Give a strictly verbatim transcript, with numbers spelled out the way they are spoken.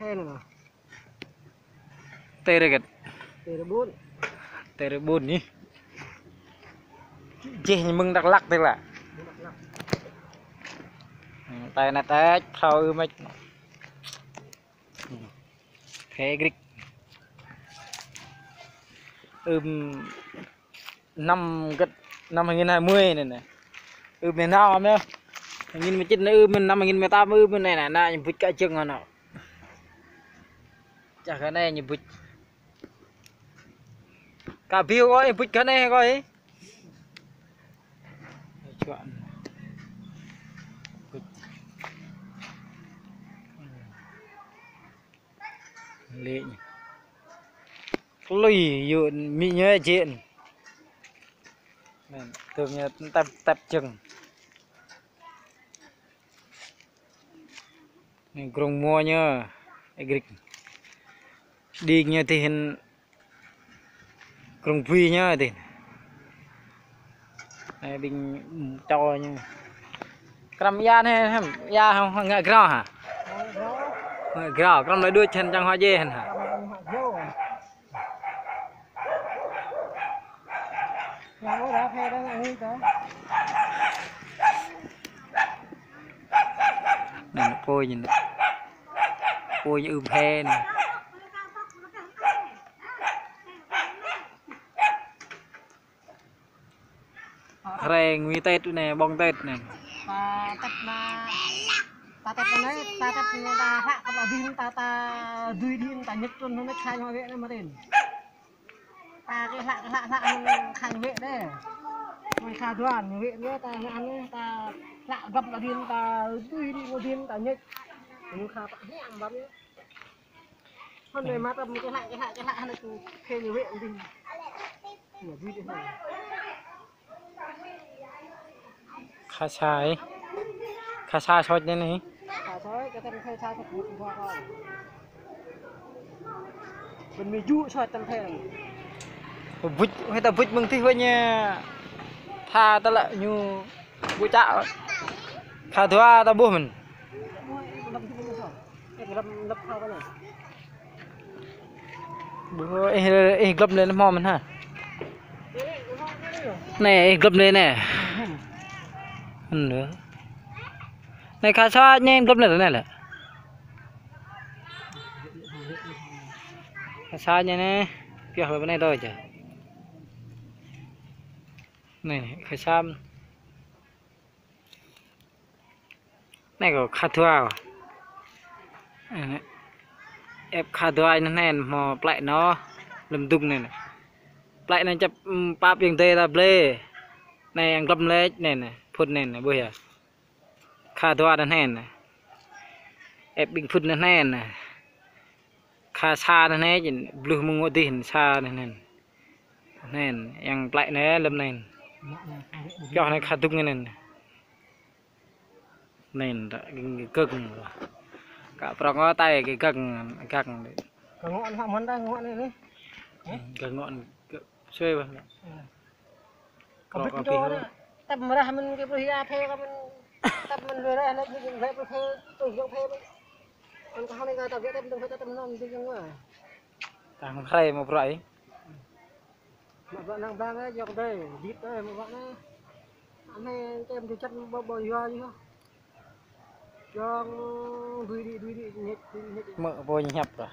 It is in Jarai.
He nè. Tê rê gĕt. Tê rê ƀun. Tê rê ƀun nhỉ. Jeh ñu mơ̆ng Dak Lak tê lă. Tê nè tê, phrâo ư mĕč. He grik. Ưm, năm gĕt, năm hai nghìn hai mươi nè nè. Ưm, mơ̆ nao mơ̆. Hai nghìn mười chín nè, ưm, năm hai nghìn mười tám, ưm, nè nè, nè, ñu bŭt kơ jơ̆ng anŭn. Čah kơ nê ñu bŭt. Kơ biu kơ ih bŭt kơ nê kơ ih. Čuă. Bŭt. Lĕ ñu. Klui yua mĭ ñu jĕ. Nè, tơm ñu tăp, tăp jơ̆ng. Nê, grông mua ñu, ê grik. Đing ñu tih hên, grông bui ñu tih. Nê, đing, ưm, čô ñu. Krăm ia nê, hăm, ia hăm, hăm ngă grao hă? Ngă grao, krăm lơi đuč hên čang hoa jê hên hă? Nè, pô ñu nè. Pô ñu ưm he nè. Hrơi ngui Tết nè, ƀơ̆ng Tết nè. Ta Tết ma, ta Tết anai, ta Tết anai ta hlak kơ ƀă đin, ta, ta dưi đin, ta ñĕt trun, anai khai hoa wĕ anai mơ̆ đin. Ta kơ hlak, kơ hlak, hlak, anai khai wĕ đê. Anai khai duan, wĕ anai, ta anai, anai, ta hlak găp ƀă đin, ta dưi đin, ƀă đin, ta ñĕt. Anai khai ƀă hiam ƀă anai. Hôm nay mà tao mua cái lạ, cái lạ, cái lạ, nó cũng phê như vậy, đi. Mua gì đi. Khá xa ấy. Khá xa soi như này. Khá xa ấy, cái thằng khá xa thật sự quá rồi. Bên mình dụ soi tâm thế này. Bụi, hay ta bụi mừng thi hơi nha. Tha ta lạ ñu bụi chạ. Khá thua ta bố mình. Bơ, ih, ih glŏm lĕ hmâo mơ̆n hă? Nê, ih glŏm lĕ nê. Nê. Nê, khă sa ñu glŏm lĕ nê lĕ. Khă sa ñu nê. Pioh lĕ bơnai đôi čơ. Nê, khă sa. Nê kơ khă thua. Ĕp khă thua anŭn nê, hmâo plĕ anŭn, lơ̆m dŭng nê. Plĕ anŭn čăp, ưm, pap yang dê ta blê. Nê yang glŏm lĕ, nê nê, phŭn nê nê, ƀuh yơh. Khă thua anŭn nê. Ĕp ƀing phŭn anŭn nê. Khă sa anŭn nê, jing bluh mơ̆ng ngŏ dih sa anŭn nê. Nê, yang plĕ nê, lơ̆m nê. Pioh nê khă dŭng nê. Nê, ta gơ̆ng. Kă prŏng ôh, ta gơ̆ng, gơ̆ng. Kơ ngŏ anŭn hă mơ̆n ta ngŏ anŭn nê. Kơ ngŏ anŭn, kơ suê ƀă. Kơ bĭt kơ tơ̆ mơrah mơ̆n kơ bruh ia phê kơ mơ̆n. Tơ̆ mơ̆n lui rah anŭn jing phê bruh phê, tui jing phê mơ̆n. Anŭn kơ hơnai kơ ta wĕ tơ̆ mơ̆n tơ̆ mơ̆n tơ̆ mơ̆n ding jing wa. Tang hrơi mă bruă ih. Mă bruă năng bang ai, jŏk dai, dit ai, mă bruă anai. Anai kem di čăt ƀơ̆ ƀơ̆ yua yua. Jŏng dui đĭ, dui đĭ, ñĕt, dui đĭ, ñĕt. Mă pô ñu hiăp kơ.